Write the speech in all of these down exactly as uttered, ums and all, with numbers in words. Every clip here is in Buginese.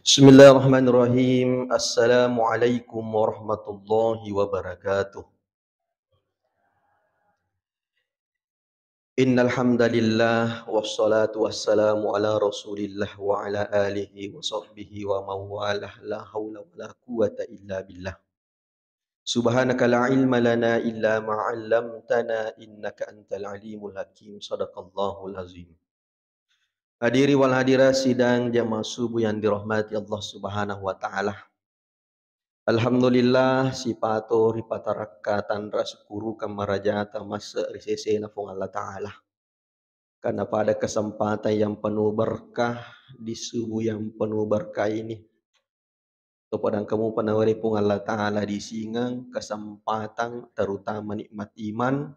Bismillahirrahmanirrahim. Assalamualaikum warahmatullahi wabarakatuh. Innal hamdalillah, wassalatu wassalamu ala Rasulillah wa ala alihi wa sahbihi wa mawalah, la haula wala quwwata illa billah. Subhanaka la ilma lana illa ma 'allamtana innaka antal alimul hakim. Sadaqallahul azim. Hadiri wal hadirat sidang jamaah subuh yang dirahmati Allah Subhanahu wa taala. Alhamdulillah, sipato ripatarakka tanra sukkurukang marajata masse ri sesena Puang Allah Taala. Karena pada kesempatan yang penuh berkah di subuh yang penuh berkah ini, topadang kamu panawari Puang Allah Taala disingeng kesempatan terutama nikmat iman,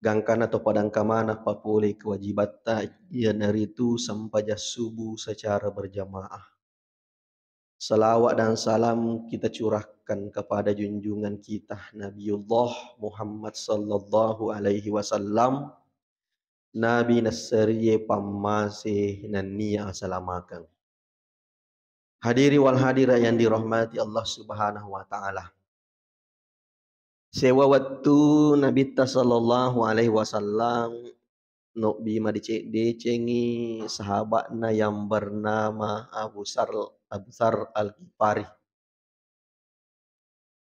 gangkana topadang kamana papole kewajibatta, iyanaritu sempajang subuh secara berjamaah. Salawat dan salam kita curahkan kepada junjungan kita Nabiullah Muhammad sallallahu alaihi wasallam, Nabi nasserie pammase nennia asalamakeng. Hadiri wal hadirat yang dirahmati Allah Subhanahu wa taala. Sewa wettu Nabitta sallallahu alaihi wasallam nobbi madeceng-decengi sahabatna yang bernama Abu Sar, Abu Sar Al-Ghifari.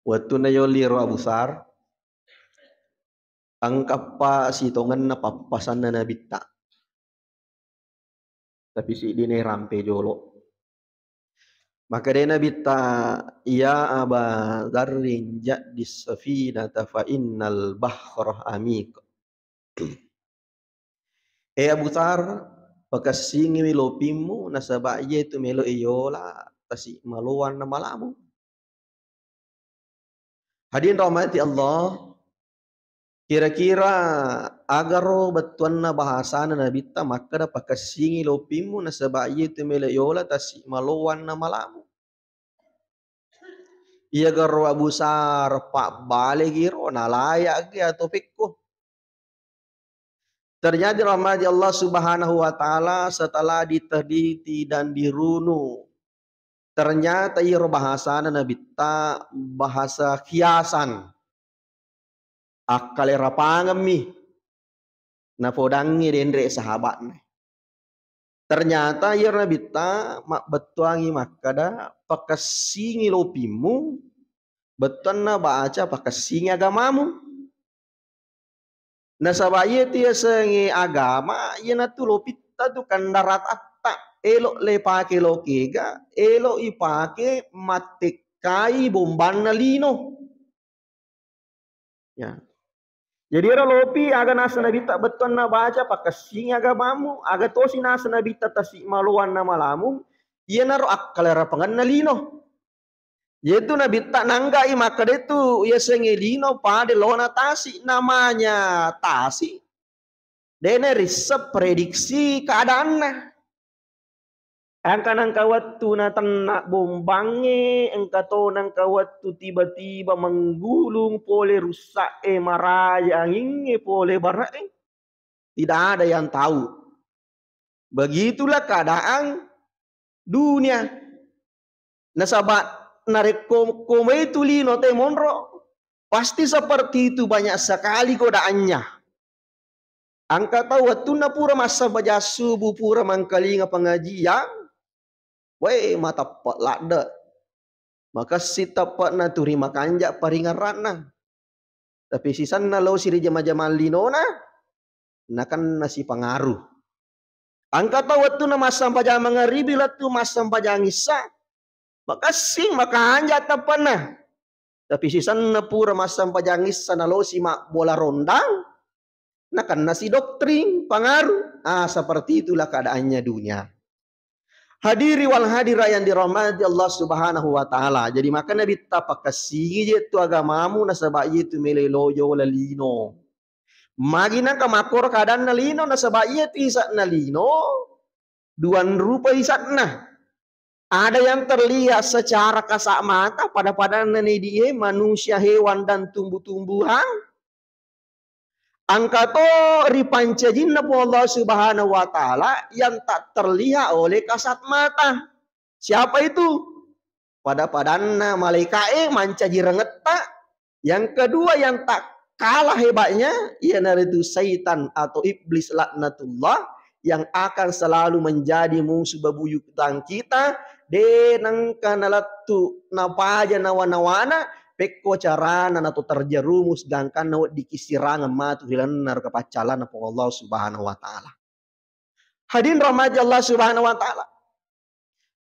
Wettunna yoliro Abu Sar, engkappa sitongenna pappasanna Nabitta. Tapi siddina rampe jolo. Makkedai Nabitta, "Ya Aba Dzarrin, jaddis safinata fa innal bahra amiq." Eh Abu Dzar, pakessingiwi lopimmu, nasaba iye tu melo iyola tasi maloang na malamu. Hadirin rahmati Allah, kira-kira agaro bettuanna bahasana Nabitta makkeda, "Pakessingi lopimmu nasaba iye tu melo yola tasi maloang na malamu." Iya garo Abu Sar pabbale giro, nalaya agi atau pekko. Ternyata rahmati Allah Subhanahu wa Ta'ala, setelah diteliti dan dirunu, ternyata iro bahasana Nabitta bahasa kiasan. Akkalerapangemmi napodangngi denre sahabatna. Ternyata iyaro Nabitta mabbettuangi makkada, "Pakessingi lopimmu," bettuanna baca, "Pakessingi agamamu." Nasaba iye tu yasengnge agama, iyanatu lopitta tu kendaraatta, elo le pake lo kega, elo ipake mattekkai bombanna lino. Ya. Jadi ero lopi aga naseng Nabitta bettuanna baca, "Pakessingi agamamu," aga tosi naseng Nabitta tasi maloang na malamu, iyanaro akkalerapangenna lino. Yaitu Nabitta nanggai makkeda tu yasengnge lino pada lona tasi, namanya tasi dena risseng prediksi keadaanna. Engka nengka wettu natenna bombangnge, engka to nengka wettu tiba-tiba menggulung pole russa'e, maraja angingnge pole bara'e. Tidak ada yang tahu. Begitulah keadaan dunia. Nasaba narekko komai tu lino te monro, pasti seperti itu, banyak sekali godaannya. Engka tau wettunna pura massempajang subuh, pura mangkalinga pengajian, weh, mateppe ladde. Makessing teppe'na tu ri makanja paringerranna. Tapi sisenna losi ri jama-jamang linona, nakenna sipangaruh. Engka tau wettunna massempajang mangaribi lettu massempajang issa, makessing makanja teppe'na. Tapi sisenna pura massempajang issa nalosi mabbola rondang, nakenna si doktrin, pangaruh. Ah, seperti itulah keadaannya dunia. Hadiri wal hadirat yang dirahmati Allah Subhanahu wa Ta'ala. Jadi maka Nabitta, "Pakessingi je tu agamamu, nasaba iye tu melo lo yola lino." Magi nangka makkoro keadaanna lino, nasaba iye tu isa'na lino duan rupa isa'na. Ada yang terlihat secara kasat mata, pada-padanna nedie manusia, hewan, dan tumbuh-tumbuhan. Engka to ripancajinna Puang Allah Subhanahu wa Ta'ala yang tak terlihat oleh kasat mata. Siapa itu? Pada-padanna malaika'e mancaji rengetta. Yang kedua yang tak kalah hebatnya, iyanaritu syaitan atau iblis laknatullah yang akan selalu menjadi musuh bebuyutan kita, de nengka nalettu napaja nawa-nawana, pekko carana nato terjerumus gangkanna weddikki sirangeng matu ri lalenna ro kapaccalana Puang Allah Subhanahu wa Ta'ala. Hadirin rahmati Allah Subhanahu wa Taala.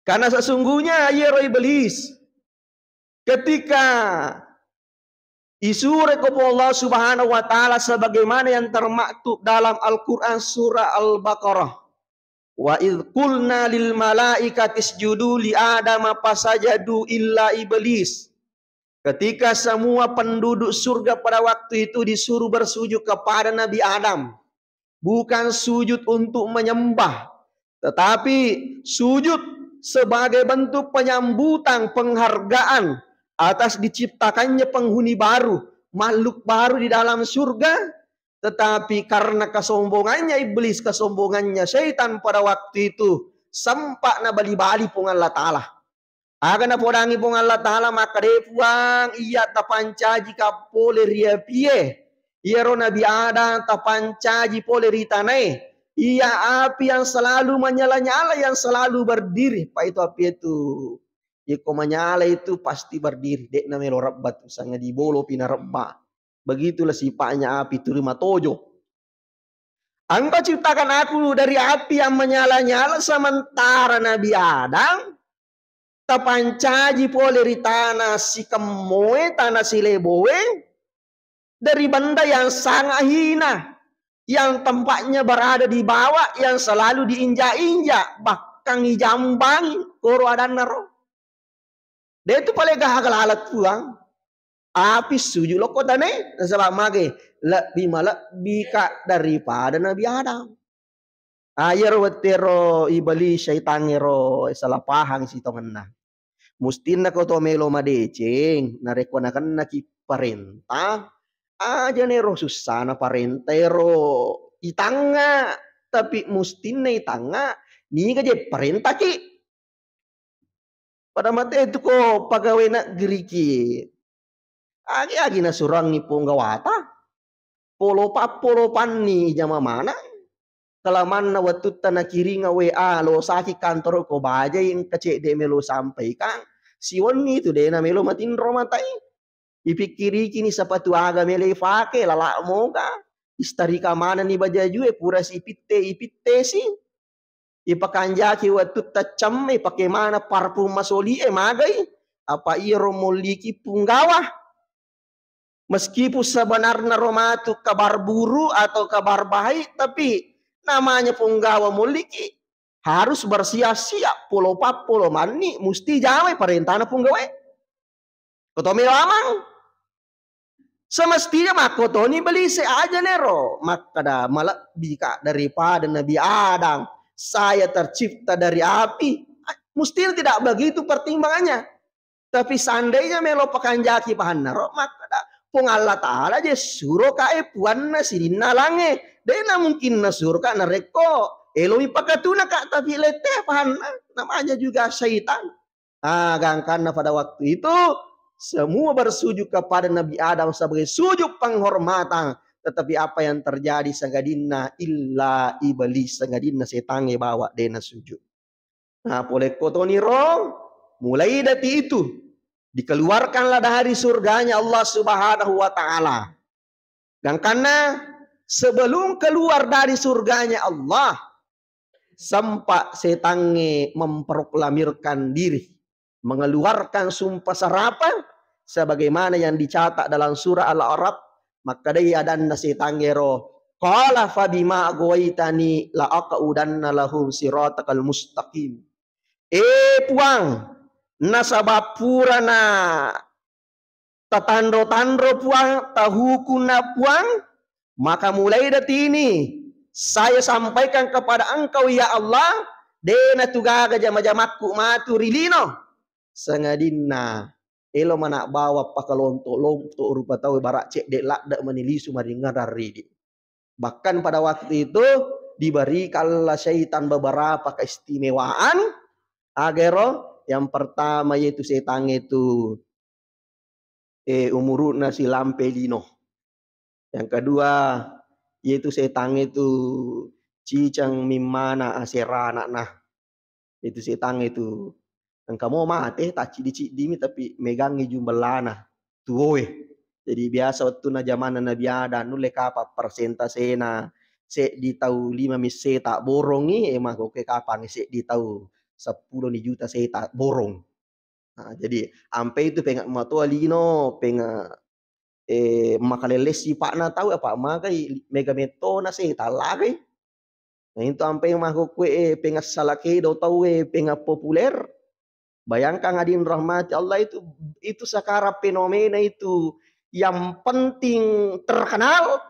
Karena sesungguhnya iyaro iblis ketika isureko Puang Allah Subhanahu wa Taala sebagaimana yang termaktub dalam Al-Quran surah Al-Baqarah. "Wa idh qulna lil malaikati isjudu li Adama fasajadu illa iblis." Ketika semua penduduk surga pada waktu itu disuruh bersujud kepada Nabi Adam, bukan sujud untuk menyembah, tetapi sujud sebagai bentuk penyambutan, penghargaan atas diciptakannya penghuni baru, makhluk baru di dalam surga. Tetapi karena kesombongannya iblis, kesombongannya syaitan pada waktu itu, sempat nabali-bali Puang Allah Ta'ala. Aga napodangi Puang Allah Ta'ala, makkeda, "Puang, iya tapancaji ka pole ri apie. Iyaro Nabi Adam tapancaji pole ri tanae. Iya api yang selalu menyala-nyala, yang selalu berdiri." Pa itu api itu. Iko menyala itu pasti berdiri. De'na melo rebba tu, sanga dibolo pi narebba. Begitulah sifatnya api tu, ri matojo. Engkau ciptakan aku dari api yang menyala-nyala, sementara Nabi Adam tapancaji pole ri tanah sikemmoe, tanah sileboe, dari benda yang sangat hina, yang tempatnya berada di bawah, yang selalu diinjak-injak, bahkan dijambangi, koro adanna ro. De tu pale gaga lalat Puang. Api sujud lokko tane, nasaba mage, lebbi malebbika daripada Nabi Adam. Ah, iyaro wettero iblis, syaitan ero salah pahang sitongenna. Mustinna ko to melo madeceng, narekko nakennaki parenta, aja nero sussana parenta ero itangnga, tapi mustinna itangnga, niga je parentaki. Pada mate tu ko pagawe negeri ki. Agi-agi nasurangi Puang Gawata. Polo pappolo panni jama mana. Kalamanna wettutta nakiringa W A, lo saki kantoro ko bajai engka cedde melo sampaikan. Siwenni tu dena melo matinro matai. Ipikkirikini sapatu aga melo ifake, lala moga. Istarika manenni bajajue pura si ipitte, ipittesi. Ipakanjaki wettutta cemme, pake mana parfum masoli e magai. Apa iyaro molliki punggawa. Meskipun sebenarna ro matu kabar buruk atau kabar baik, tapi namanya punggawa molliki harus bersiap-siap, polo pappolo manni musti jamai parentana punggawae. Koto melo amang. Semestinya makkotoni belise aja nero. Makkeda, "Malebbika daripada Nabi Adam. Saya tercipta dari api." Mestinya tidak begitu pertimbangannya. Tapi seandainya melo pakanjaki pahanna ro, makkeda, "Puang Allah Ta'ala je suro kae puanna sininna lange. Dena mungkin nasuro ka narekko eloi pakatuna ka, tapi lette pahanna." Namanya juga syaitan. Ah, gangkanna pada waktu itu semua bersujud kepada Nabi Adam sebagai sujud penghormatan. Tetapi apa yang terjadi? Sangadinna illa iblis, sangadinna setangnge bawa dena sujud. Nah, polekko toniro, mulai detik itu dikeluarkanlah dari surganya Allah Subhanahu wa Ta'ala. Gangkanna sebelum keluar dari surganya Allah, sempat setangnge memproklamirkan diri, mengeluarkan sumpah serapah sebagaimana yang dicatat dalam surah Al-A'raf. Makkedai adanna setangnge ro, "Qala fabima aghwaytani la aqudanna lahum siratakal mustaqim." Eh Puang, nasaba purana tatanro-tanro Puang, tahukunna Puang, maka mulai detik ini saya sampaikan kepada engkau, ya Allah, dena tu gaga jama-jamakku matu ri lino. Sangadinna elo mana bawa pakalonto-lonto rupa tau bara cedde ladde mani lisu maringngerang ridi. Bahkan pada waktu itu diberikanlah syaitan beberapa keistimewaan. Aga ero? Yang pertama yaitu setang itu, eh, umuru'na silampe lino. Yang kedua, yaitu setang itu cicang mimmana asera ana'na. Itu setang itu engka mo mate, tacciddi-ciddimi, tapi megangngi jumbellana tuwoe. Jadi biasa wettunna jamanna Nabi Adam, nulle kapang persentasena seddi tau lima misseta borongi, eh, makkokkoe kapang seddi tau seppulo ni juta seta borong. Nah, jadi ampe itu penga matoa lino, penga, eh, makalelle sipa'na tau, apa magai mega mettona seta lagai. Nah, itu ampe makkokkoe, eh, penga salakedo tau, eh, penga populer. Bayangkan hadirin rahmati Allah, itu, itu sekarang fenomena itu yang penting terkenal,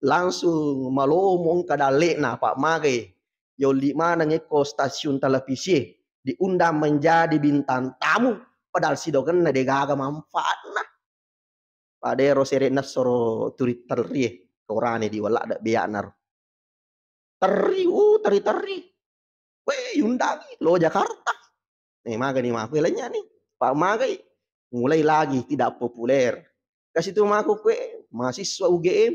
langsung malomo engka dalle'na, apa magai yolli maneng ekko stasiun televisi diundang menjadi bintang tamu, padahal sidogenna degaga manfaatna. Pada ero sere'na soro turi terrie, korane di wala ada beakna ro. Terri, uh, terri-terri. Weh, yundangi lo Jakarta. Eh, magani maku lenya ni. Pak magai. Mulai lagi tidak populer. Kasi tu maku kue mahasiswa U G M.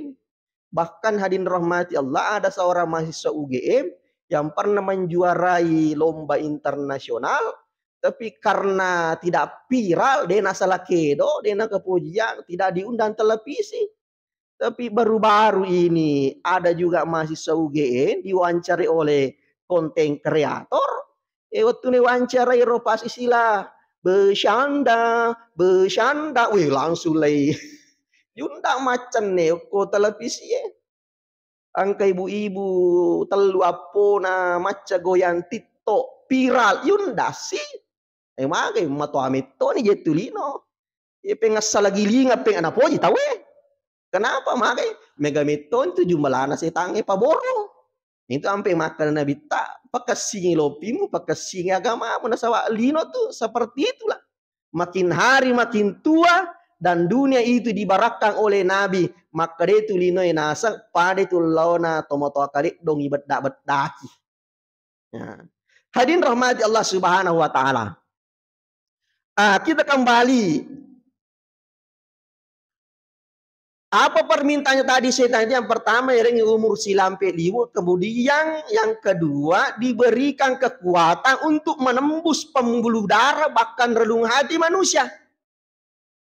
Bahkan hadirin rahmati Allah, ada seorang mahasiswa U G M yang pernah menjuarai lomba internasional, tapi karena tidak viral, de nasalakedo, de nakepojiang, tidak diundang televisi. Tapi baru-baru ini ada juga mahasiswa U G M diwawancarai oleh konten kreator. Eh, wettu nawawancarai ro pas istilah, "Bercanda, bercanda." Wih, langsung lei. Yunda maccenne ko televisi e. Engka ibu-ibu tellu appona macca goyang TikTok, viral, yunda si. Eh, magai matoa mettoni jettu lino. Ye pengassala gilinga, peng napoji tau e. Kenapa magai? Mega mettoni tu jumbalana setangnge paborong. Itu ampe makkeda Nabitta, pakessingi lopimu, pakessingi agamamu, nasaba lino tu seperti itulah. Makin hari makin tua dan dunia itu dibarakkan oleh Nabi. Makkeda itu linoe naseng, pada itu laona tomatoa kaleddongi bedda-beddaki. Ya. Hadirin rahmati Allah Subhanahu wa Ta'ala. Ah, kita kembali. Apa permintaannya tadi setan itu? Yang pertama, erengi umur silampe liwe. Kemudian yang kedua, diberikan kekuatan untuk menembus pembuluh darah, bahkan relung hati manusia.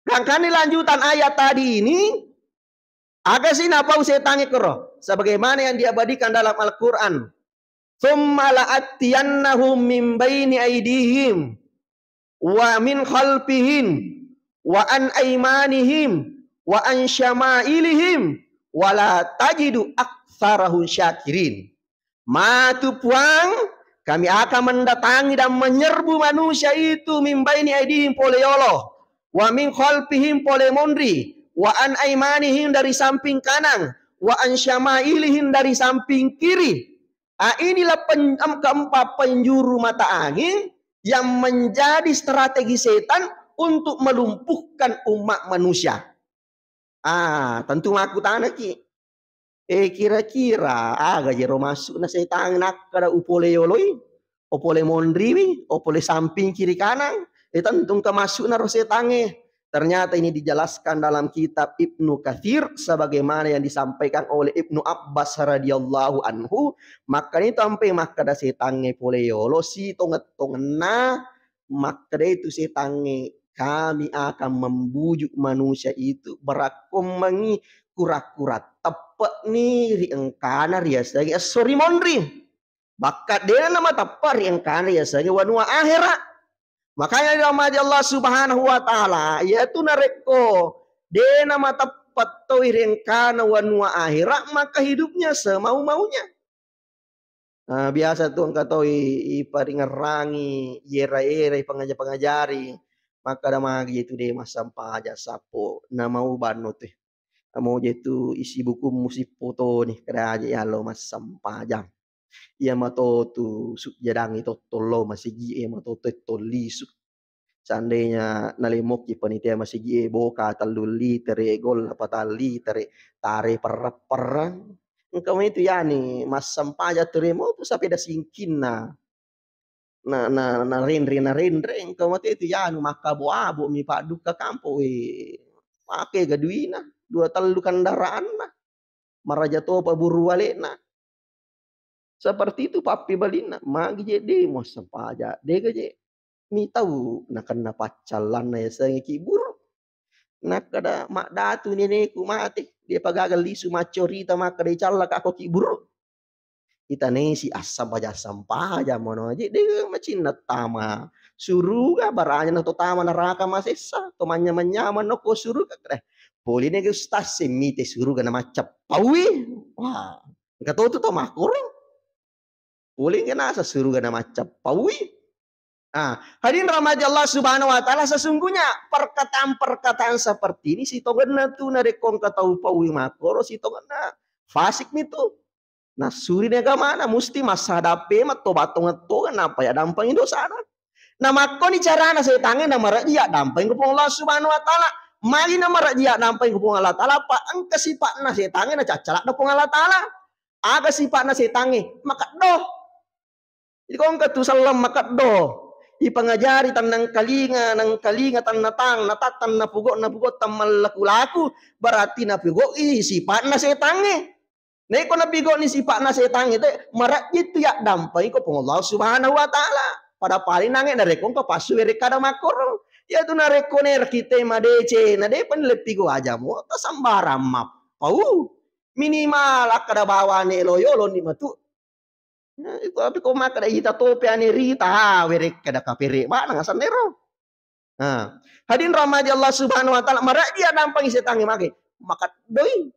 Gangkani lanjutan ayat tadi ini, aga si napau setangnge kero? Sebagaimana yang diabadikan dalam Al-Quran. "Tsumma la'atiyannahum min baini aidihim, wa min khalfihim, wa an aimanihim, wa an syama'ilihim, wa la tajidu aktsarahum syakirin." Matu Puang, kami akan mendatangi dan menyerbu manusia itu min baini aidihim pole yolo, wa min khalfihim pole monri, wa an aimanihim dari samping kanan, wa an syama'ilihim dari samping kiri. Ah, inilah pen-, em-, keempat penjuru mata angin yang menjadi strategi setan untuk melumpuhkan umat manusia. Ah, tentu makkutanaki. Eh, kira-kira aga jero massu'na setangnge nakkeda upole yoloi, upole monriwi, upole samping kiri kanan? Eh, tentu engka massu'na ro setangnge. Ternyata ini dijelaskan dalam kitab Ibnu Katsir sebagaimana yang disampaikan oleh Ibnu Abbas radhiyallahu anhu, makkeda itu ampe makkeda setangnge pole yolo sitongeng-tongenna, makkeda itu setangnge, "Kami akan membujuk manusia itu berakkommengi kura-kura teppe'ni ri engkana riasengnge esso ri monri. Bakka dena namateppe' ri engkana riasengnge wanua ahera." Makanya dirahmati Allah Subhanahu wa Ta'ala, iyatu narekko dena mateppe' toi ri engkana wanua ahera, maka hidupnya semau-maunya. Ah, biasa tu engka tau i-, iparingerrangi, yera-era, ipangaja-pangajari, makkeda magi tu de massempajang sappo, namau banno tu. Namo je tu isi bukummu sippotoni, kada aja yallo massempajang. Iya mato tu sujjadangi tottollo masigi e mato tu tollisu. Seandainya nalemokki panitia masigi e boka tellu litere, gol patang litere, tare perrang-perrang. Engka maitu yani massempajang tu remo tu sapeda singkinna. na, na, na renre, na renre, engka mate tu yanu makkabo-abo mi paddukka kampo, we, make ga duina, dua tellu kendaraanna, maraja topa buru walena. Seperti itu pappebalinna, magi je de muasseng paja, de ga je mitau nakenna paccallanna yasengnge ki buru. Nakkeda maddatu neneku mate, de pagaga lisu maccorita makkeda icallaka ko ki buru. Itanesi assampaja-sampaja mono aje, de macinna tama suruga, baranya na to tama neraka masessa, to manyamang-nyamang no ko suruga. Eh, poli ne ustaz semmite suruga na macca paui. Wah, engka to tu to makkoro. Poli engka nasa suruga na macca paui. Ah, hadirin rahmati Allah Subhanahu wa Ta'ala, sesungguhnya perkataan-perkataan seperti ini sitongenna tu narekko engka tau paui makkoro, sitongenna fasik mi tu. Nassuri ni agamana, musti massadappe mattoba tongeng-tongeng nappa yaddampengi dosana. Na makkoni carana setangnge namarejji yaddampengi ko Puang Allah Subhanahu wa Ta'ala. Magi namarejji yaddampengi ko Puang Allah Ta'ala, pa engka sipa'na setangnge nacaccaladda Puang Allah Ta'ala. Aga sipa'na setangnge? Makeddo. Jadi ko engka tu selleng makeddo, ipangajari tennang kalinga, nang kalinga tennatang, natang tennapugo, napugo temmallaku-laku, berarti napugo'i sipa'na setangnge. Naiko napigo'ni sipa'na setangnge te, marejji tu yaddampai ko Puang Allah Subhanahu wa Ta'ala. Pada paling nange narekko engka passu werekkada makkoro. Iyatu narekko nerki te madeceng, na depa nileppigo aja mo, tasambarang mappau. Minimal akkada bawane lo yoloni matu. Nah, itu tapi ko makkeda ita tope ane rita, ah, werekkada kapere maneng asennero. Nah, hadirin rahmati Allah Subhanahu wa Ta'ala, marejji yaddampengi setangnge mage, makeddoi.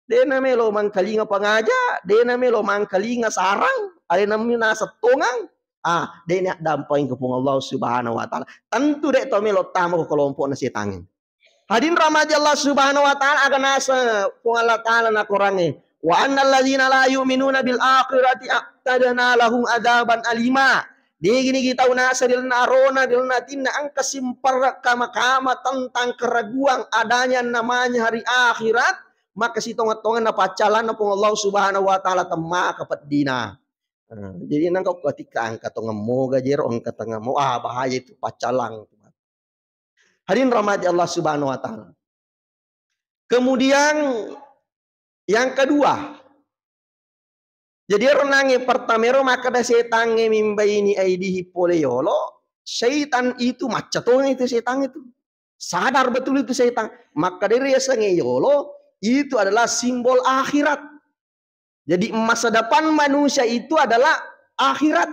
De namelo mangkalinga pangaja, de namelo mangkalinga sarang, alena mi naseng tongang. Ah, de ni yaddampengi ko Puang Allah Subhanahu wa Ta'ala. Tentu de to melo tama ko kelompokna setangnge. Hadirin rahmati Allah Subhanahu wa Ta'ala, aga naseng Puang Allah Ta'ala nakorangnge, "Wa annal ladzina la yu'minuna bil akhirati a'tadna lahum adzaban alima." Digi-nigi tau naseng ri lalenna arona, ri lalenna atinna engka simperre kama-kama tentang keraguan adanya namanya hari akhirat, maka sitongeng-tongenna paccallanna Puang Allah Subhanahu wa Ta'ala temmaka peddina. Eh, jadi nengka ko atikka engka tongeng moga jero, engka tongeng mo, ah, bahaya itu paccallang. Hadirin rahmati Allah Subhanahu wa Ta'ala. Kemudian yang kedua, jadi ero nange pertama ero makkeda setangnge mimbaini aidihi pole yolo, syaitan itu macca tongeng itu setan itu. Sadar betul itu setan. Makkeda ero yasengnge yolo itu adalah simbol akhirat. Jadi masa depan manusia itu adalah akhirat.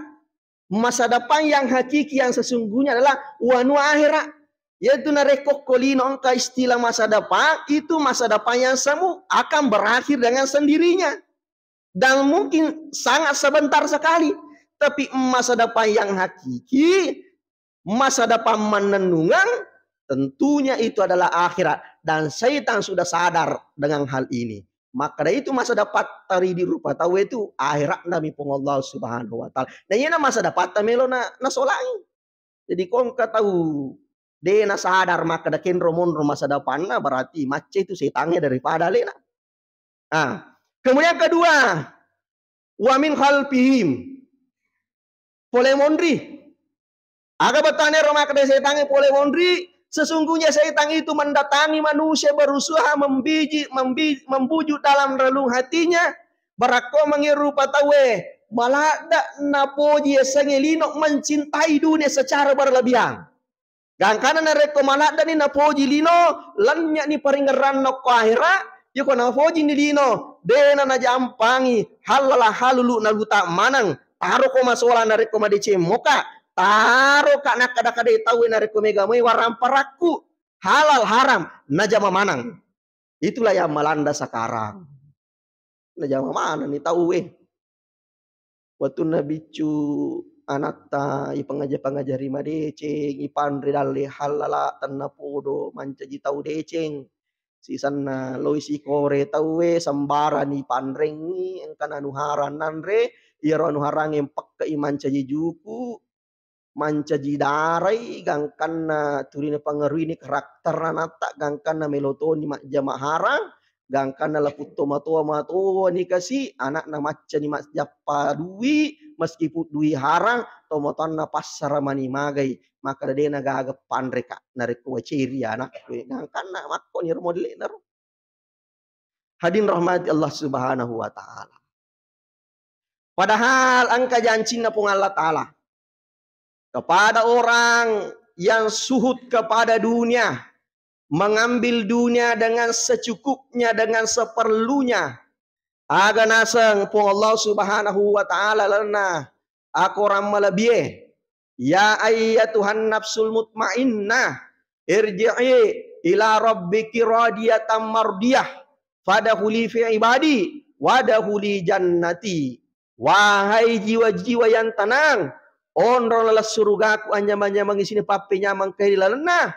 Masa depan yang hakiki, yang sesungguhnya adalah wanua akhirat. Yaitu narekko ko lino engka istilah masa depan, itu masa depan yang semu akan berakhir dengan sendirinya. Dan mungkin sangat sebentar sekali. Tapi masa depan yang hakiki, masa depan mannennungeng, tentunya itu adalah akhirat. Dan syaitan sudah sadar dengan hal ini. Maka dari itu masa depan tari di rupa tau itu akhirat nami Puang Allah Subhanahu wa Ta'ala. Dan ini masa depan tamelo na, nasolangi. Jadi ko engka tau de nasadar makkeda kenro monro masa depanna, berarti macca itu setangnge daripada alena. Ah, kemudian kedua, wa min khalfihim. Pole monri. Aga bettuanna ero makkeda setangnge pole monri? Sesungguhnya setan itu mendatangi manusia berusaha membiji, membi-, membujuk dalam relung hatinya. Barakko mangi rupa tauwe, maladde napoji yasengnge lino mencintai dunia secara berlebihan. Gangkana narekko maladdeni napoji lino, lennye'ni paringerranna okko ahera, iyako napojini lino, dena najampangi, hallala halulu naluta maneng, taroko masolang narekko madeceng moka, taroka nakkada-kadai tauwe narekko mega moi waramparakku, halal haram, najama maneng. Itulah yang melanda sekarang. Najama manenni tauwe. Wettunna biccu anatta ipangaja-pangajari madeceng, ipanre dalle hallala tennapodo mancaji tau deceng. Sisenna loi sikore tauwe sembarang ipanrengngi, engkana anuharang nanre, iyaro anuharangnge mpekke'i mancaji juku, mancaji darai, gangkanna tuli napangaruini karakter anatta, gangkanna melo toni majjama harang, gangkanna laputto matoa-matoani kasi, anakna maccani majjappa dui, meskipun dui harang, tomatoanna passara mani magai, maka dena gaga panreka, narekko waceri anakku, gangkanna makko ni ro modele'na ro. Hadirin rahmati Allah Subhanahu wa Ta'ala. Padahal engka jancinna Puang Allah Ta'ala kepada orang yang suhud kepada dunia, mengambil dunia dengan secukupnya, dengan seperlunya. Aga naseng Puang Allah Subhanahu wa Ta'ala lalenna akorang malebie, "Ya ayyatuhan nafsul mutmainnah, irji'i ila rabbiki radiyatan mardiyah, fadkhuli fi ibadi, wadkhuli jannati." Wahai jiwa-jiwa yang tenang, onro laleng surugaku, anyamang-nyamangi sini pappenyameng kai di lalenna,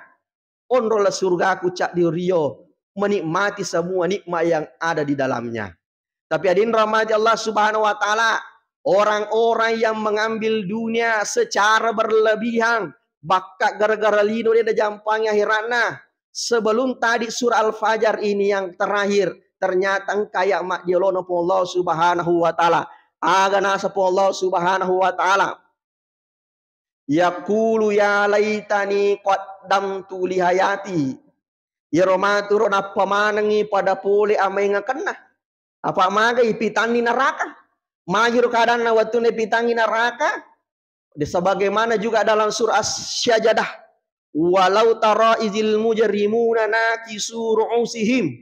onro laleng surugaku, caddi rio, menikmati semua nikmat yang ada di dalamnya. Tapi hadirin rahmati Allah Subhanahu wa Ta'ala, orang-orang yang mengambil dunia secara berlebihan, bakka gara-gara lino de najampangi akhiratna. Sebelum tadi surah Al-Fajar ini yang terakhir, ternyata engka ayat maddiolona Puang Allah Subhanahu wa Ta'ala. Aga naseng Puang Allah Subhanahu wa Ta'ala, "Yaqulu ya laitani qaddamtu li hayati." Iyaro maturo nappa manengngi pada pole amaingakenna. Apa magai pitanni naraka. Magiro kadanna wettunna pitangngi naraka. Sebagaimana juga dalam surah As-Sajdah, "Walau tara izil mujrimuna nakisu ru'usihim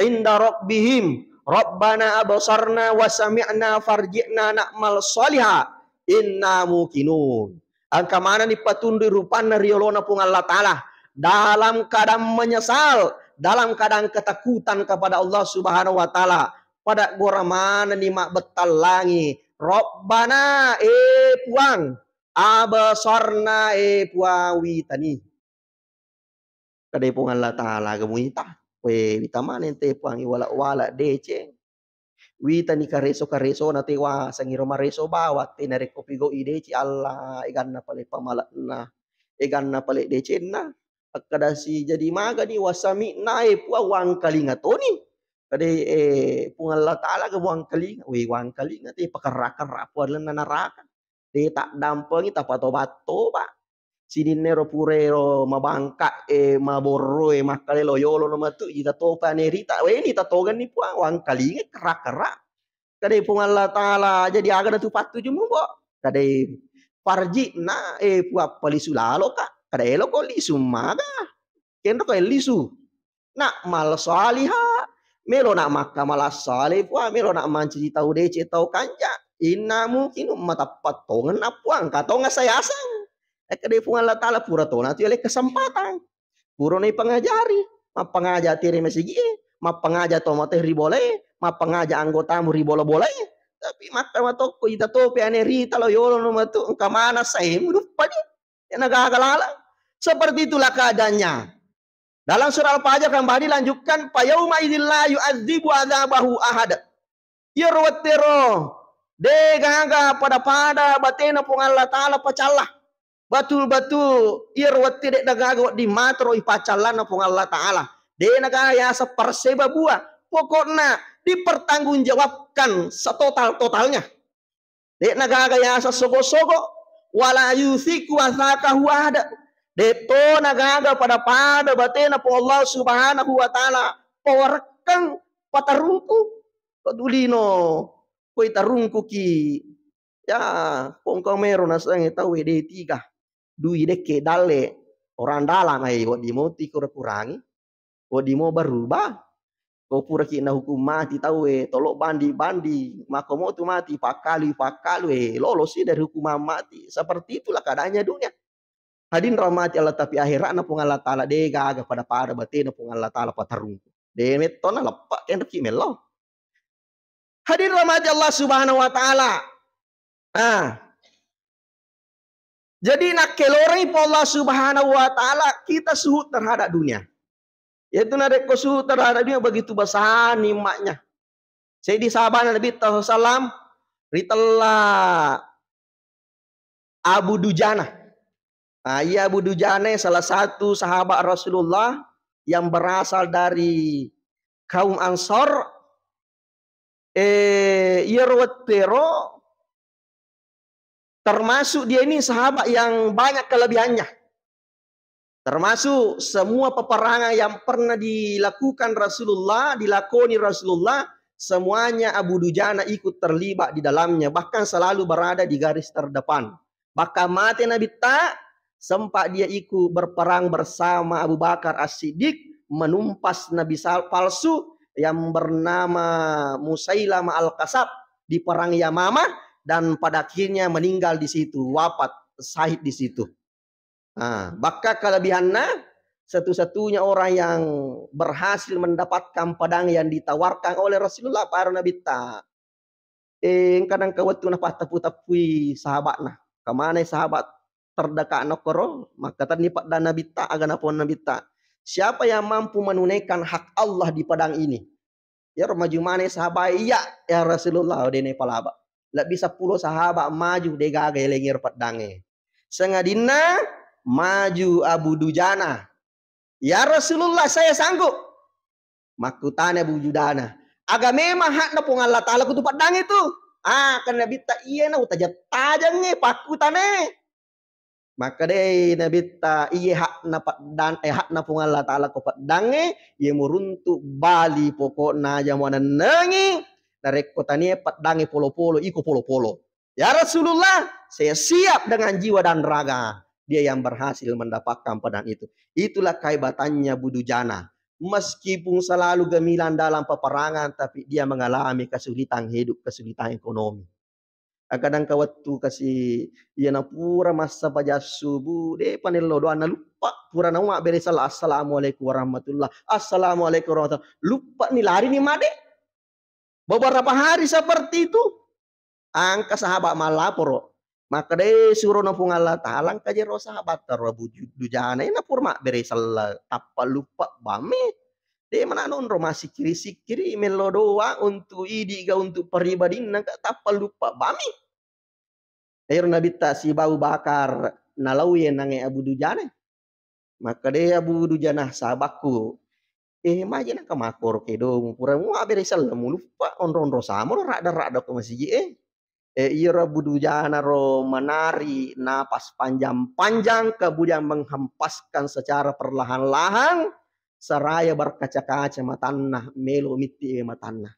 inda rabbihim, rabbana absarna wa sami'na farji'na na'mal shaliha inna muqinun." Engka manenni patundui rupanna ri yolona Puang Allah Ta'ala dalam keadaan menyesal, dalam keadaan ketakutan kepada Allah Subhanahu wa Ta'ala. Pada gora manenni mabbettallangi, "Rabbana, eh Puang, absarna, eh Puang, witani." Kadai Puang Allah Ta'ala, aga muita. We, wita maneng te Puang, iwala-wala deceng. Witani kareso-karesona te waseng iro mareso bawang te narekko pigau'i deceng, Allah, eganna pale pamale'na, eganna pale decenna. Akkadasi jadi magani, wasami'na, eh Puang, wangkalinga toni. Kadai, eh, Puang Allah Ta'ala ga wangkalinga, we, wangkalinga te pakerra-kerra Puang lalenna naraka. De taddampengi, tapatobat-toba. Sininna ero pura ero mabangka e, maborro e, makkalelo yolo no matu, ita topa ne rita, weni ta togenni Puang, wangkalinga kerra-kerra. Kadai Puang Allah Ta'ala, jadi aga natu pattuju mubo? Kadai farji'na, eh Puang, palisu lalo ka. Kadai elo ko lisu maga. Kenro ko lisu. Na'mal shaliha, melo na makkamala saleh Puang, melo na mancaji tau deceng, tau kanja. Inna muqinun, matappa tongenna Puang, engka tongeng sayaseng. Ekkeda Puang Allah Ta'ala, pura tona tu yale kesempatan. Pura na ipangajari, mappangaja tere masigi e, mappangaja to mate ri bola e, mappangaja anggotamu ri bola-bola e. Tapi makkeda matokko ita topi ane rita lo yolo no matu, engka mana saemu duppa di. De'na gaga laleng. Seperti itulah keadaannya. Dalam surah Al-Fajr kembali lanjutkan, "Fa yauma idzin la yu'adzibu adzabahu ahad." Iyaro wettero de gaga pada-pada batena Puang Allah Ta'ala pacalla. Batul-batul iyaro wette de gaga wedding matero ipacallanna Puang Allah Ta'ala. De na gaga yaseng parseba bua. Pokokna dipertanggungjawabkan setotal-totalnya. De'na gaga yaseng sogo-sogo, wala yusiku wasakahu ahada. De'tona gaga pada-pada batena Puang Allah Subhanahu wa Ta'ala pawarekkeng patarungku. Padulino, koi tarungkuki. Ya, pongko mero nasengnge tau de tiga. Dui dekke dalle, orang dalam ai, wedding moti kura-kurangi. Wedding mo berubah. Ko puraki nahukum mati tauwe, tolo bandi-bandi, mako motu mati, pakkalui, pakkalui, lolosi dari hukuman mati. Seperti itulah keadaannya dunia. Hadirin rahmati Allah, tapi akhiratna Puang Allah Ta'ala de gaga pada-pada batena Puang Allah Ta'ala patarungku. De metto na leppa kenreki mello. Hadirin rahmati Allah Subhanahu wa Ta'ala. Ah. Jadi nakkelorengi Puang Allah Subhanahu wa Ta'ala kita suhud terhadap dunia. Yaitu narekko suhud terhadap dunia, begitu besar nikmatnya. Seddi sahabana Nabi sallallahu alaihi wasallam ritella Abu Dujana. Nah, iya Abu Dujana salah satu sahabat Rasulullah yang berasal dari kaum Ansor. Eh, iyaro wettero Termasuk dia ini sahabat yang banyak kelebihannya. Termasuk semua peperangan yang pernah dilakukan Rasulullah, dilakoni Rasulullah, semuanya Abu Dujana ikut terlibat di dalamnya, bahkan selalu berada di garis terdepan. Bahkan mate Nabitta, sempat dia ikut berperang bersama Abu Bakar As-Siddiq, menumpas nabi sal-, palsu yang bernama Musailamah Al-Kasab di perang Yamamah, dan pada akhirnya meninggal di situ, wafat, syahid di situ. Nah, bakka kelebihanna, satu-satunya orang yang berhasil mendapatkan pedang yang ditawarkan oleh Rasulullah, para Nabitta. Eh, engka nengka wettu napatteppu-teppui sahabatna. Kemanai sahabat terdekat nokkoro, makkatenni pedda Nabitta, aga napon Nabitta. Siapa yang mampu menunaikan hak Allah di pedang ini? Iyaro maju maneng sahabat, "Iya, ya Rasulullah," dena palaba. Lebbi seppulo sahabat maju, degaga elengero peddangnge. Sengadinna maju Abu Dujana. "Ya Rasulullah, saya sanggup." Makkutana Abu Dujana, "Aga memang hakna Puang Allah Ta'ala kutu peddangnge tu?" Ah, kan Nabitta, "Iya na utajang-tajangnge pakkutane." Makkedai Nabitta, "Iye hakna peddan-, eh, hakna Puang Allah Ta'ala ko peddangnge, iye muruntu bali pokokna aja muanennengi, narekko tania peddangnge polo-polo, iko polo-polo. Ya Rasulullah, saya siap dengan jiwa dan raga." Dia yang berhasil mendapatkan pedang itu. Itulah kehebatannya Abu Dujana. Meskipun selalu gemilang dalam peperangan, tapi dia mengalami kesulitan hidup, kesulitan ekonomi. Aga nengka wettu kasi, iyana pura massapajang subu, depa nello doanna luppa. Pura nau mabbere sella, "Assalamualaikum warahmatullah, assalamualaikum warahmatullah." Luppa ni, lari ni made. Beberapa hari seperti itu, engka sahabat mallaporo. Makkeda, "Eh, surono Puang Allah Ta'ala, engka jero sahabat taro Abu Ju-, Dujana, ena pura mabbere sella, tappa luppa bame." De mananonro massikkiri-sikkiri, mello doa untuk idiga, untuk peribadinna, engka tappa luppa bami. Ero Nabitta sibawa Abu Bakar nalauye nange Abu Dujana. Makkeda Abu Dujana, "Sahabakku, eh, maje nangka makkoro kedomu, pura muabbere sellemu luppa, onro-onro samoro radda-radda ko masiji e." Eh, iyaro Abu Dujana ro manari napas panjang-panjang, kemudian menghempaskan secara perlahan-lahan, seraya berkaca-kaca matanna, melo mitti matanna.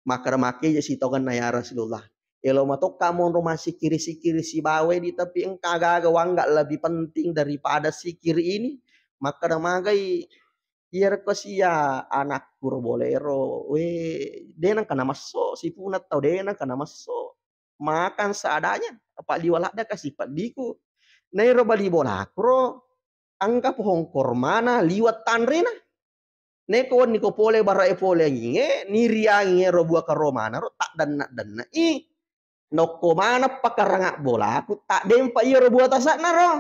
Makkeda, "Makkeje sitongenna ya Rasulullah. Elo matokka monro massikkiri-sikkiri sibawa di, tapi engka aga-aga wangga lebih penting daripada sikkiri ini." Makkeda, "Magai, iya rekko sia anakku ro bolero, we, de nengka namesso, sipuna tau de nengka namesso. Makan seadanya, apa liwa ladda kasi peddiku. Nairo bali bolaku ro, engka pohong kormana liwa tanrena. Neko wenni ko pole bara'e pole anginge, niri anginge ro bua karomana ro, taddenna-denna i. Nokko maneng pakaranga bolaku, taddempa iyaro bua tasa'na ro."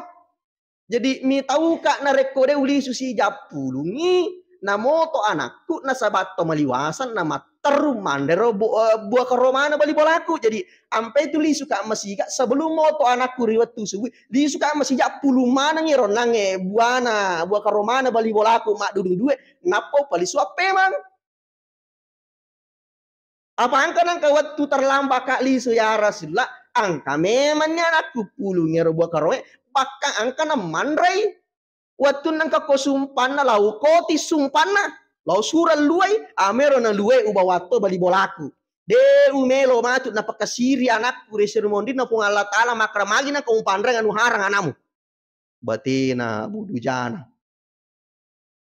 Jadi, mitauka narekko de ulisu sijappulungi, namoto anakku, nasaba to maliwaseng, namatteru manre ro bu-, eh, bua karomana bali bolaku. Jadi, ampe tu lisuka masiga sebelum moto anakku ri wettu subuh, lisuka masijappulung manengi ro nange buana, bua karomana bali bolaku maddudu due, nappa upalisu appemang. Apa engka nengka wettu terlambat ka lisu, ya Rasulullah? Engka memanni anakku pulung ero bua karoe, bahkan engka namanrei. Wettu nengka ko sumpanna, lao koti sumpanna, lao sureng luai, amero na luai ubawa to bali bolaku. De umelo matu napakasiri anakku ri seri mondinna Puang Allah Ta'ala, makkeda magi nengka upanreng anu harang anamu. Batena Abu Dujana.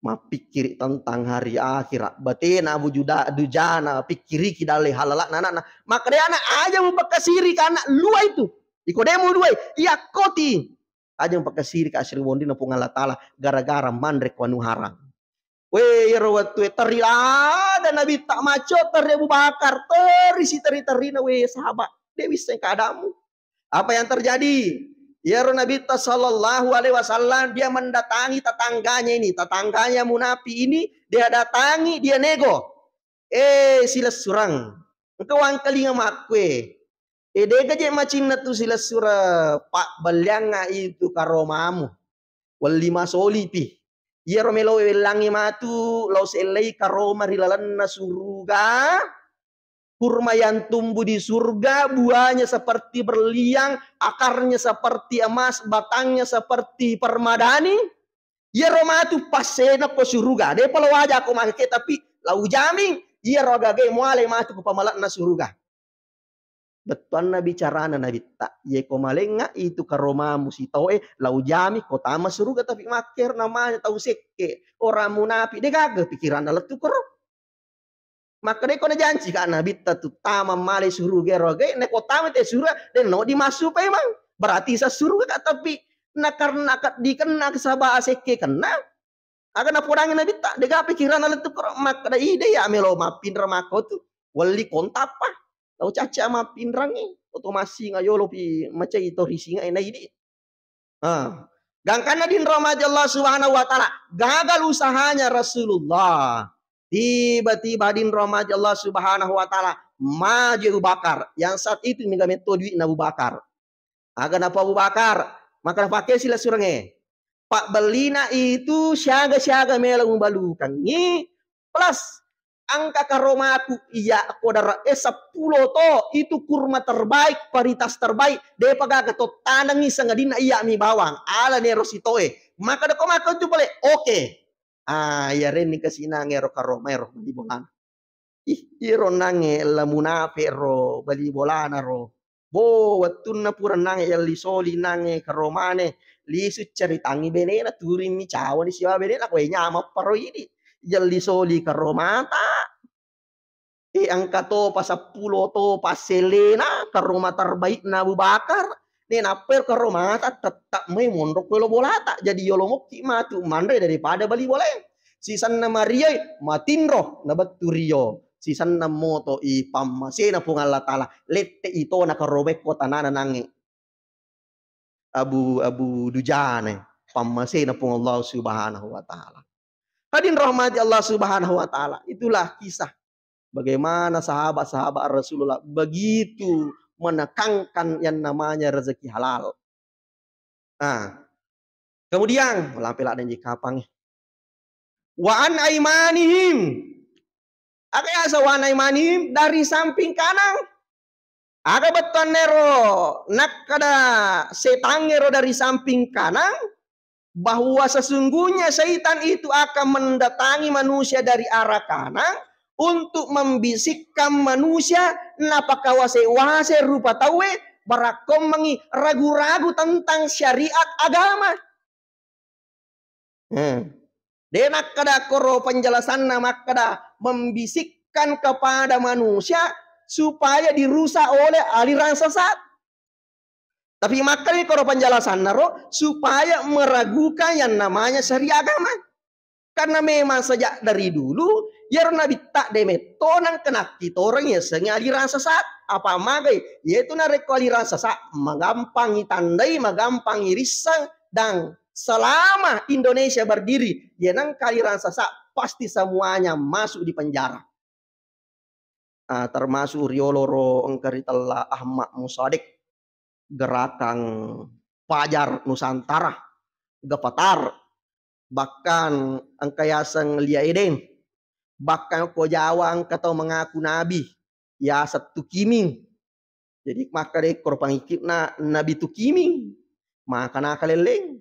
Mappikkiri tentang hari akhirat. Batena Abu Juda-, Dujana, pikkiriki dalle halala'na anakna. Makkeda anak, aja mupakkasiri ka anak lua itu. Iko de mu luai, iya koti. Aja mupakkasiri ka asri wondina Puang Allah Ta'ala gara-gara manre ko anu harang. We, iyaro wettue terri ada Nabitta, macco terri Abu Bakar, terri si terri-terrina, we, sahabat. De wisseng keadaanmu. Apa yang terjadi? Iyaro Nabitta sallallahu alaihi wasallam, dia mendatangi tetangganya ini, tetangganya munafik ini, dia datangi, dia nego. "Eh, silessureng, engka wangkalinga makkue. Eh, dega je macinna tu silessureng, pabbelliangnga itu karomamu. Welli masolipi. Iyaro melo wellangi matu, lao sellei karoma ri lalenna suruga." kurma yang tumbuh di surga, buahnya seperti berlian, akarnya seperti emas, batangnya seperti permadani. Iyaro matu passena ko suruga. Depa lo waja ko make, tapi lau jamin iyaro agaga muale matu ko pamale'na suruga. Bettuanna bicarana Nabitta, yeko malengnga itu karomamu sitoe, lau jami ko tama suruga, tapi makkero namanya tau sekke, orang munafik, degaga pikiranna lettu koro. Makkeda ko najanci ka Nabitta tu tama male suruga ero, ge, neko tama te suruga, de no dimassu paimeng. Berarti sa suruga ka, tapi na karena ka dikenna saba sekke kenna. Aga napodangi Nabitta, dega pikiranna lettu koro, makkeda ide ya melo mappinreng makko tu, welli kontappa. Tau cacca mappinrengi, oto massinga yolo pi macai to risinga ena idi. Ah. Gangkanna dinro mati Allah Subhanahu wa Ta'ala, gagal usahanya Rasulullah. Tiba-tiba dinro mati Allah Subhanahu wa Ta'ala, maju Abu Bakar. Yang saat itu mega metto duitna Abu Bakar. Aga napa Abu Bakar, maka napake sila surange. Pabbellina itu siaga-siaga melo mubalukangi, plus engka karomaku iya ko dara e seppulo to, itu kurma terbaik, varitas terbaik, depa gaga tottanengi sangadinna iya mi bawang, ala nero sitoe. Maka deko maka tu pale, oke. Ah, iya renni kasinang ero karoma ero di bolana. Ih, iyaro nangnge la munafe ro, bali bolana ro. Bo, wettunna pura nangnge yalli soli nangnge karomane, lisu caritangi benena, turimmi cawani sibawa benena, koe nyameng paro idi. Yalli soli karomata. Eh, engka topa seppulo topa sellena, karoma terbaikna Abu Bakar. Nenappa ero karomata tetap mai monro ko lo bolata. Jadi yolo mokki matu manre daripada bali bolae. Sisenna marioi matinro nabettu rio. Sisenna moto i pammasena Puang Allah Ta'ala. Lette itona karomekko tanana nangnge. Abu, Abu Dujane, pammasena Puang Allah Subhanahu wa Ta'ala. Hadirin rahmati Allah Subhanahu wa Ta'ala. Itulah kisah bagaimana sahabat-sahabat Rasulullah begitu menekankan yang namanya rezeki halal. Nah, kemudian, lampe ladde ji kapang. Wa an aimanihim. Aga yaseng wa an aimanihim? Dari samping kanan. Aga bettuannero nakkeda setangngero dari samping kanan, bahwa sesungguhnya syaitan itu akan mendatangi manusia dari arah kanan untuk membisikkan manusia napakawase-wase rupa tauwe, barakkommengi ragu-ragu tentang syariat agama. Hmm. De nakkeda koro penjelasanna makkeda membisikkan kepada manusia supaya dirusak oleh aliran sesat. Tapi makkeda koro penjelasanna ro supaya meragukan yang namanya syariat agama. Karena memang sejak dari dulu, iyaro Nabitta de metto nangka nakkitoreng yasengnge aliran sesat. Apa magai? Yaitu narekko aliran sesat, magampang itandai, magampang irisseng, dan selama Indonesia berdiri, ya nangka aliran sesat pasti semuanya masuk di penjara. Ah, termasuk riolo ro engka ritella Ahmad Musaddiq, Gerakan Fajar Nusantara, Gefatar, bahkan engka yaseng Lia Eden, bahkan ko Jawa engka tau mengaku nabi yaseng Tukiming. Jadi makkeda koro pangikitna Nabi Tukiming, maka nakalelleng.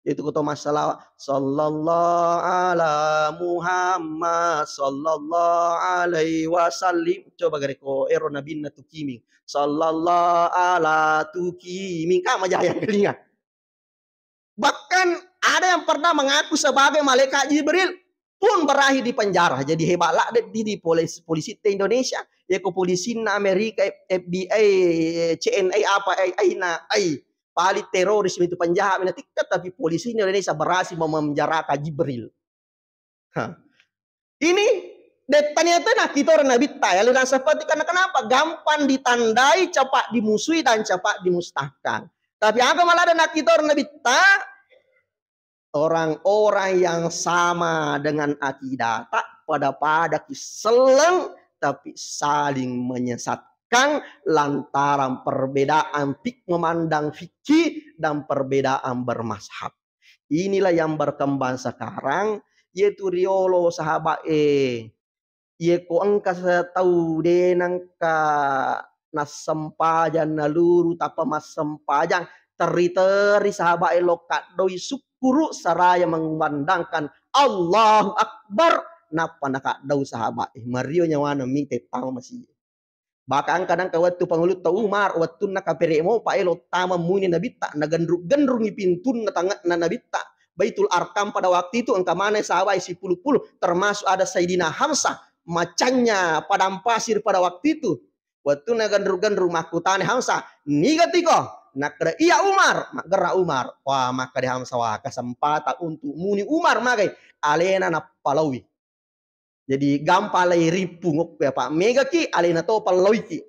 Itu ko to massalawa, "Sallallahu ala Muhammad, sallallahu alaihi wasallim." Coba gare ko ero nabinna Tukiming, "Sallallahu ala Tukiming." Ka majaya kelinga. Bahkan ada yang pernah mengaku sebagai malaikat Jibril pun berakhir di penjara. Jadi hebat ladde di, di polisi, polisi te Indonesia. Ya ko polisinna Amerika, F B I, C N I apa, ai, ai na, ai. Paling teroris itu penjahat, mina tikka, tapi polisi Indonesia berhasil memenjarakan Jibril. Ha. Ini dettaniata nakkitoro Nabitta ya, aliran seperti karena kenapa? Gampang ditandai, cepat dimusui dan cepat dimustahkan. Tapi aga malada nakkitoro Nabitta? Orang-orang yang sama dengan akidah, tak pada-pada ki selleng, tapi saling menyesatkan lantaran perbedaan fik-, memandang fikih dan perbedaan bermazhab. Inilah yang berkembang sekarang, yaitu riolo sahabat e. Iye ko engka se-, tau de nengka nassempajang, naluru tappa massempajang, teri-teri sahabat e lo kaddoi sukkuru seraya mengumandangkan Allahu Akbar, nappa nakaddau sahabat e. Mario nyawana mite tama masigi. Bahkan kadang ka wettu pangulutta Umar, wettunna kapere mopa elo tama muni Nabitta, nagenru-genrungi pintunna tange'na Nabitta. Baitul Arkam pada waktu itu engka maneng sahabat e sipulu-pulu, termasuk ada Sayyidina Hamzah, macannya padang pasir pada waktu itu. Wettunna genru-genru makkutana Hamzah, "Niga tiko?" Nakkeda, "Iya Umar." Maggerra Umar. Wah, makkeda Hamzah, "Wah, kesempatan untuk muni Umar magai." Alena nappalaui. Jadi gampang lai rippung okko apa megaki, alena to pallauiki.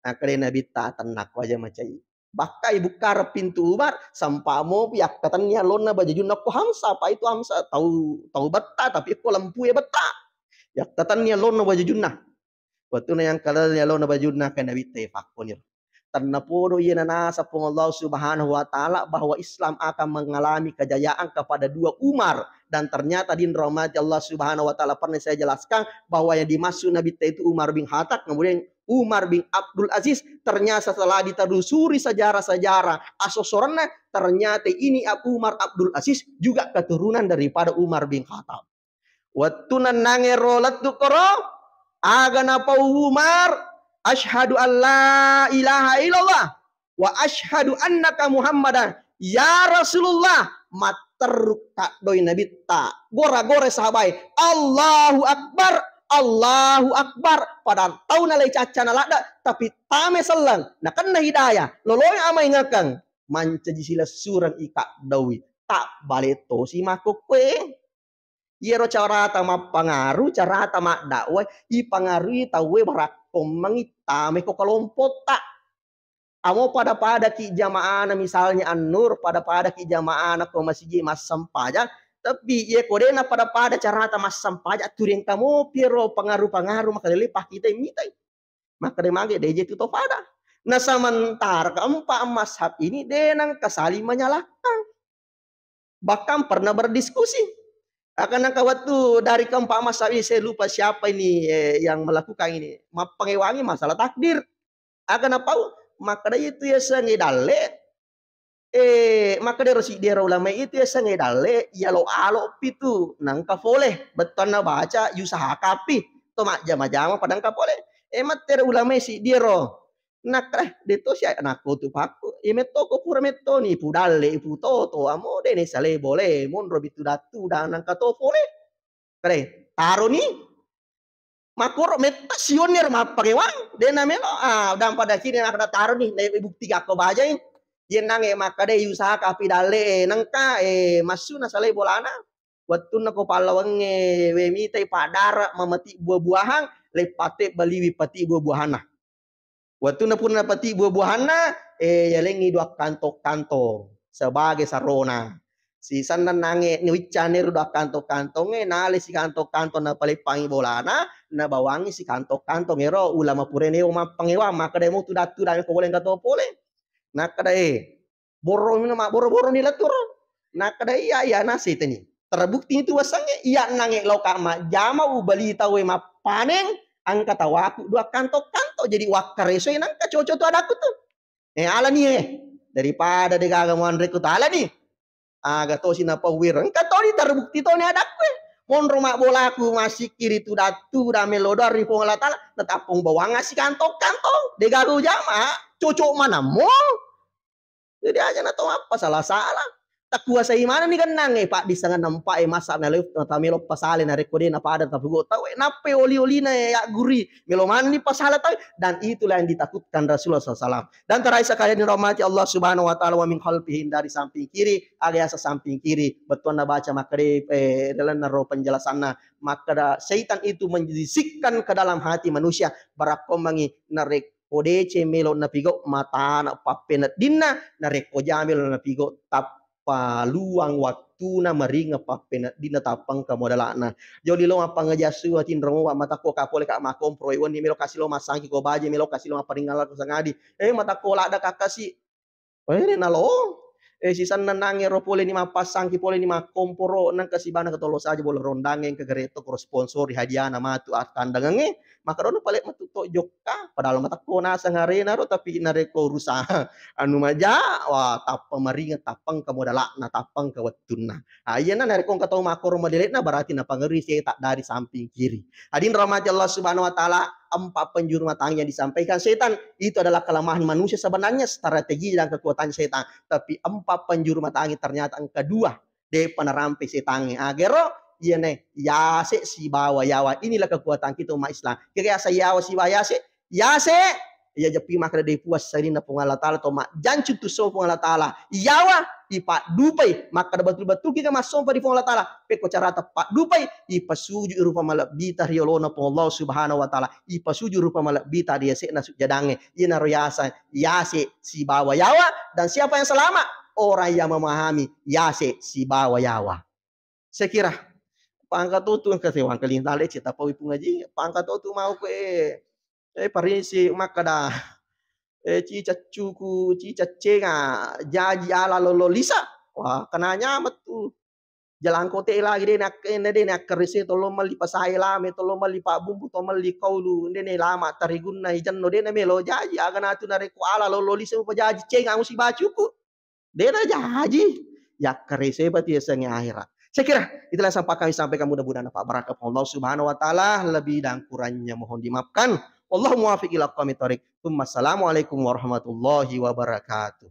Nakkeda Nabitta, "Tennakko aja macai." Bakkai bukkareng pintu Umar, sampa mopi yakkatenni allonna bajajunna ko Hamzah, apa itu Hamzah tau, tau betta, tapi ko lempue betta. Yakkatenni allonna bajajunna. Wettunna yang kala allonna bajunna, ke Nabitta, "Fakkoniro." Tennapodo iya nanasa Puang Allah Subhanahu wa Ta'ala bahwa Islam akan mengalami kejayaan kepada dua Umar. Dan ternyata, hadirin rahmati Allah Subhanahu wa Ta'ala, pernah saya jelaskan bahwa yang dimaksud Nabitta itu Umar bin Khattab, kemudian Umar bin Abdul Aziz. Ternyata setelah ditelusuri sejarah-sejarah asosorenna, ternyata ini Ab-, Umar Abdul Aziz juga keturunan daripada Umar bin Khattab. Wettu nennangero lettu koro, aga napau Umar, "Asyhadu an la ilaha illallah wa asyhadu annaka Muhammadan ya Rasulullah." Matterru kaddoi Nabitta. Gora-gora sahabai, "Allahu Akbar, Allahu Akbar." Padahal tau nalai cacca naladda, tapi tame selleng, nakenna hidayah, loloi amaingakeng. Mancaji silessureng ikaddoi. Tabbale tosi makkokkoe. Iyaro carata mappangaru, carata maddakwah, ipangarui tauwe barakkommengi tamai ko kalompotta. Amo pada-padaki jamaana, misalnya An-Nur, pada-padaki jamaana ko masigi massempajang, tapi iye ko dena pada-pada carata massempajang, turiang kamopi ro pangaru-pangaru makalele pakkitai mitai. Makkeda mage, deje tu to pada. Nah, sementara keempat mazhab ini de nengka saling menyalahkan. Bahkan pernah berdiskusi. Akan nengka wettu dari keempat mazhab ini, saya lupa siapa ini, eh, yang melakukan ini. Mappangewangi masalah takdir. Aga napau, makkeda itu yasengnge dalle, eh, makkeda ero siddi ero ulama itu yasengnge dalle, yalo-alo pitu, nangka fole, bettuanna baca, yusahakapi, to majjama-jama pada engka fole. Eh, mattero ulama siddi ero. Nakkeda, eh, de to sia nakko tu pakku, eh, metto ko pura metto ni, pu dalle, pu toto, amo de ne sale bole, monro bitu datu, dan nangka to fole. Kare, taroni, makkoro metta sionni ero mappakewang, de namelo, ah, dan pada kini nak taroni, na bukti gakko bajai. Yen nange makkeda usaha kapi dalle, eh, nengka, eh, massu na salai bolana. Wettunna ko pallawangnge, we mitai padara mamati buah-buahan, le pate baliwi pati buah-buahanna. Wettunna purana pati buah-buahanna, eh, yalengngi dua kantong-kantong sebagai sarona. Sisanna nange niwiccane ro dua kantong-kantongnge, nale si kantong-kantong napaleppangi bolana, nabawangi si kantong-kantong ero ulama purane o mappangewang, makkeda mo tudang-tudang ko boleng kato pole. Nakkeda, eh, borromi na mabboro-boroni lettu ro. Nakkeda, iya, iya, nasetani. Terbukti itu wasengnge, iya nange loka majjama ubali tauwe mappaneng, angka tawaku dua kantong-kantong, jadi wakkaresoi nangka cocok tu adakku tu. Eh, alani, eh, daripada degaga muanreku tu, alani. Aga tosi napauwiro. Engka toni terbukti toni adakku, eh. Monro mabbolaku massikkiri tu dattu damelo doang ri Puang Allah Taala, natappung bawang asi kantong-kantong. Degaga ujama, cocok manammo. Jadi aja na to mappasala-sala. Takuasai manenni gennangnge, paddissengenna empae masa melo, tamelo pasale narekko de napada tapugo tau, eh, nappai oli-olina, eh, yagguri, melo manenni pasala tau, dan itulah yang ditakutkan Rasulullah sallallahu alaihi wasallam. Dan terakhir sekalian dirahmati Allah Subhanahu wa Ta'ala, wa min khalfihi, dari samping kiri, aga yaseng samping kiri, bettuanna baca makkeda, eh, ri lalenna ro penjelasanna, makkeda syaitan itu membisikkan ke dalam hati manusia, barakkomangi narekko ko deceng melo napigau matana pappeneddinna, narekko ja melo napigau tappaluang wattuna maringeng pappeneddinna tappengka modala'na. Joli lo mappangaji assu atinro mo matakko ka pole ka makompro wenni melo kasi lo massangki ko baje melo kasi lo mapparingala ko sangadi. Eh, matakko ladda kakkasi. Were nalo. eh, sisenna nangero pole ni mappassangki pole ni makkomporo, nengka sibana ketolo saja bola rondangnge, engka gare to koro sponsori hadiana matu attandangengnge, maka dono pale matu to jokka, padahal matekko naseng arena ro, tapi narekko urusan anu maja, wah, tappa maringa, tappa engka modalakna, tappa engka wettunna. Ah, iyana narekko engka tau makkoro madele'na, berarti napangerui setan dari samping kiri. Hadirin rahmati Allah Subhanahu wa Ta'ala, empat penjuru mata angin yang disampaikan setan itu adalah kelemahan manusia sebenarnya, strategi dan kekuatan setan. Tapi empat penjuru mata angin ternyata engka dua depa narampe setangnge. Agero iyane yase sibawa yawa. Inilah kekuatan kita umat Islam. Kira yasa yawa sibawa yase, yase, iya jepi makkeda de puas sarinna Puang Allah Ta'ala to majjancu tu so Puang Allah Ta'ala. Yawa ipaddupai, makkeda betul-betul kita massompa di Puang Allah Ta'ala. Pekko carata paddupai, ipasuju rupa malebbita riolona Puang Allah Subhanahu wa Ta'ala. Ipasuju rupa malebbita di yase'na sujjadangnge. Iyanaro yasa yase sibawa yawa, dan siapa yang selamat? Orang yang memahami yase sibawa yawa. Saya kira pangka totu engka sewang keling tale cita pawi pungaji, pangka totu mau ke, eh, parisi makkada, eh, cicaccuku, cicaccenga, jaji ala lolo lisa. Wah, kenanya metu. Jalangkote lagi de nak-, de nakkarese tolo melli pasae lame, tolo melli pabbumbu, to melli kaulu, de ne lama tarigunna ijenno de na melo jaji, aga natu narekko ala lolo lisa upajaji cenga musi bacuku. De na jaji. Yakkarese pati yasengnge akhirat. Saya kira itulah yang sempat kami sampaikan, mudah-mudahan dapat barakah Allah Subhanahu wa Ta'ala, lebih dan kurangnya mohon dimaafkan. Wallahu muwaffiq ila aqwamit thariq. Tsumma assalamualaikum warahmatullahi wabarakatuh.